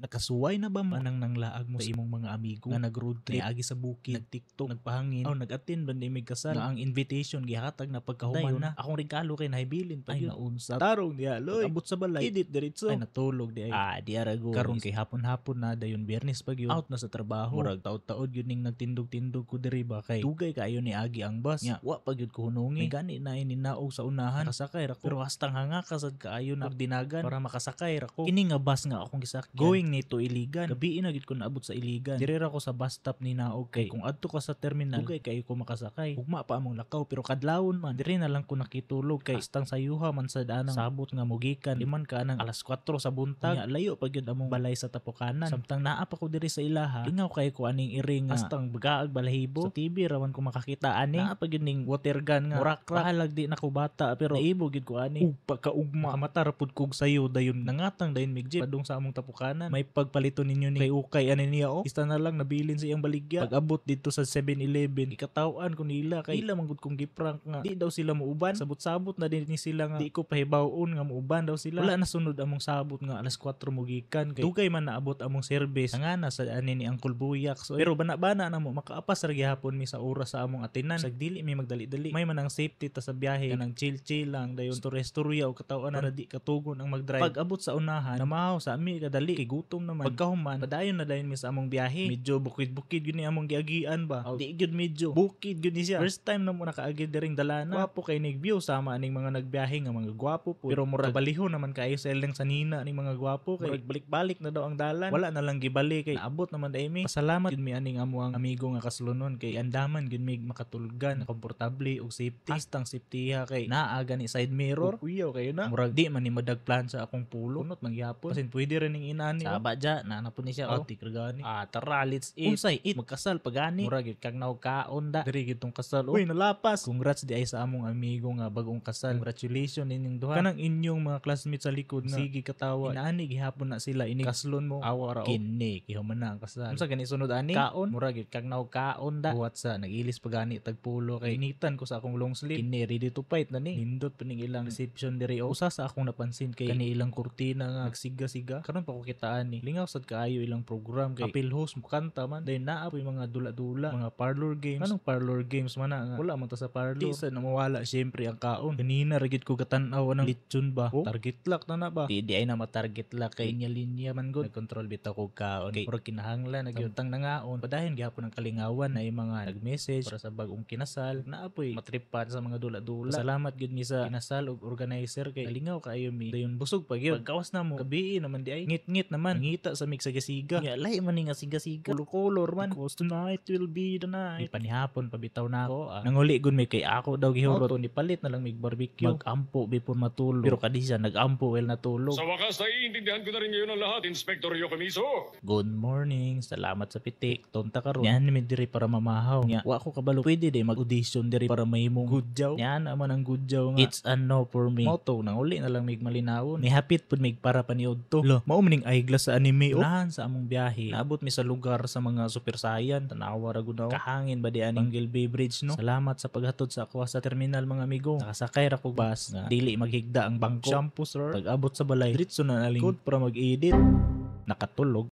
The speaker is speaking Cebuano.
Nakasuway na ba manang nanglaag mo sa imong mga amigo nga nag-road trip, niagi sa bukid, nag-TikTok, nagpahangin, o nag-attend ba ni kasal nga ang invitation gihatag na pagkahuman na? Akong regalo kay nahibilin pa? Ay, naunsa tarong diha, loy. Abot sa balay, edit diretso. Ay, natulog di ay. Ah, di ara go. Karon kay hapon-hapon na, dayon Biyernes pa gyud, out na sa trabaho. Murag taod-taod gyud ning nagtindog-tindog ko diri ba kay dugay kaayo ni agi ang bus. Nya wa pa gyud ko hunungi. May gani na ninaog sa unahan, nakasakay ra ko. Pero hastang hanga kasad kaayo na dinagan para makasakay ra ko. Kini nga bus nga akong gisakyan, going nito Iligan. Gabii na gyud ko naabot sa Iligan. Diri ra ko sa bus stop ni naog kay kung adto ka sa terminal, dugay kaayo ko makasakay. Ugma pa among lakaw pero kadlawon man. Diri na lang ko nakitulog kay hastang sayuha man sa danang sabot nga mogikan. Liman ka nang alas 4 sa buntag. Nya layo pa gyud among balay sa tapukanan. Samtang naa pa ko diri sa ilaha, lingaw kay ko aning iring nga hastang bagaag balahibo. Sa TV ra man ko makakita ani. Naa pa gyud ning water gun nga murakrak. Bahalag di na ko bata pero naibo gyud ko ani. Ug pagkaugma, makamata ra pud kog sayo, dayon nangatang dayon mig jeep padung sa among tapukanan. May pagpalito ninyo ni kay ukay ani niya oh. Ista na lang nabilin sa iyang baligya. Pag abot dito sa 7-Eleven, ikataw-an ko nila kay ila man gud kong giprank nga di daw sila muuban. Sabot-sabot na din ni sila nga di ko pahibaw-on nga muuban daw sila. Wala na sunod among sabot nga alas 4 mogikan kay dugay man naabot among service. Nga na sa ani ni Uncle Buyak. So, pero bana-bana na mo makaapas ra gihapon mi sa oras sa among atinan. Sag dili mi magdali-dali. May man ang safety ta sa biyahe, kanang chill-chill lang, dayon storya o katawan na di katugon ang magdrive. Pag abot sa unahan, namahaw sa ami kadali kay gutom naman. Pagkahuman, padayon na dayon mi sa among biyahe. Medyo bukid-bukid gyud ni among giagian ba. Aw, di gyud medyo bukid gyud ni siya. First time na mo nakaagi diring dalana. Gwapo kay nig view sama aning mga nagbiyahe nga mga gwapo po. Pero murag baliho naman kaayo sa ilang sanina ning mga gwapo kay murag balik-balik na daw ang dalan. Wala na lang gibali kay naabot naman dai mi. Pasalamat gyud mi aning amo ang amigo nga kaslonon kay andaman gyud mi makatulgan, komportable ug safety. Hastang safety ha kay naa gani side mirror. Uyaw kayo na. Murag di man ni madagplan sa akong pulo. Kunot man gihapon. Basin pwede ra ning inani. Saba ja na na po ni siya oh. Tik ra gani. Ah, tara, let's eat. Unsay eat? Magkasal pa gani. Murag gyud kag kaon da. Diri gyud tong kasal. Uy, nalapas. Congrats di ay sa among amigo nga bagong kasal. Congratulations ninyong duha. Kanang inyong mga classmates sa likod nga sige katawa. Inaani gihapon na sila ini kaslon mo. Awa ra oh. Kini gihuman na ang kasal. Unsa gani sunod ani? Kaon. Murag gyud kag kaon da. Buhat sa nagilis pa gani tagpulo kay initan ko sa akong long sleeve. Kini ready to fight na ni. Nindot pa ning ilang reception diri oh. Usa sa akong napansin kay kani ilang kurtina nga nagsiga-siga. Karon pa ko kitaan ni. Lingaw sad kaayo ilang program kay apil host mo kanta man. Dayon naa po yung mga dula-dula, mga parlor games. Anong parlor games man na nga? Wala man ta sa parlor. Di sa na mawala syempre ang kaon. Kanina ra gyud ko gatan-aw ang lechon ba. Oh, target lock na na ba? Di di ay na ma-target lock kay linya-linya man gud. Nagkontrol bitaw ko kaon kay murag kinahanglan na gyud tang nangaon. Padayon gihapon ang kalingawan na yung mga nag-message para sa bagong kinasal. Naa poy matripan sa mga dula-dula. Salamat gyud mi sa kinasal ug organizer kay lingaw kaayo mi. Dayon busog pa gyud. Pagkawas na mo, gabii naman di ay. Ngit-ngit naman. Ngita sa mig siga-siga. Nya lahi man ni nga siga-siga. Color-color man. Because tonight will be the night. Di panihapon pabitaw na ako. Ah. Nanguli gud mi kay ako daw gihurot. Ni palit na lang mig barbecue. Mag-ampo before matulog. Pero kadisa nag-ampo well natulog. Sa wakas, naiintindihan ko na rin ngayon ang lahat, Inspector Yokomizo. Good morning. Salamat sa pitik. Tonta karon. Yan mi diri para mamahaw. Nya wa ko kabalo. Pwede day mag-audition diri para mahimong good job. Yan naman ang good job nga. It's a no for me. Moto nang uli na lang mig malinawon. Nihapit pud mig para paniud to. Lo, mao man ning eyeglass sa anime oh. Unahan sa among biyahe. Naabot mi sa lugar sa mga super saiyan. Tanawa ra gud ako. Kahangin ba di aning Angle Bay Bridge, no? Salamat sa paghatod sa ako sa terminal, mga amigo. Nakasakay ra kog bus nga dili maghigda ang bangko. Shampoo, sir. Pag abot sa balay, diretso na nalingkod para mag-edit. Nakatulog.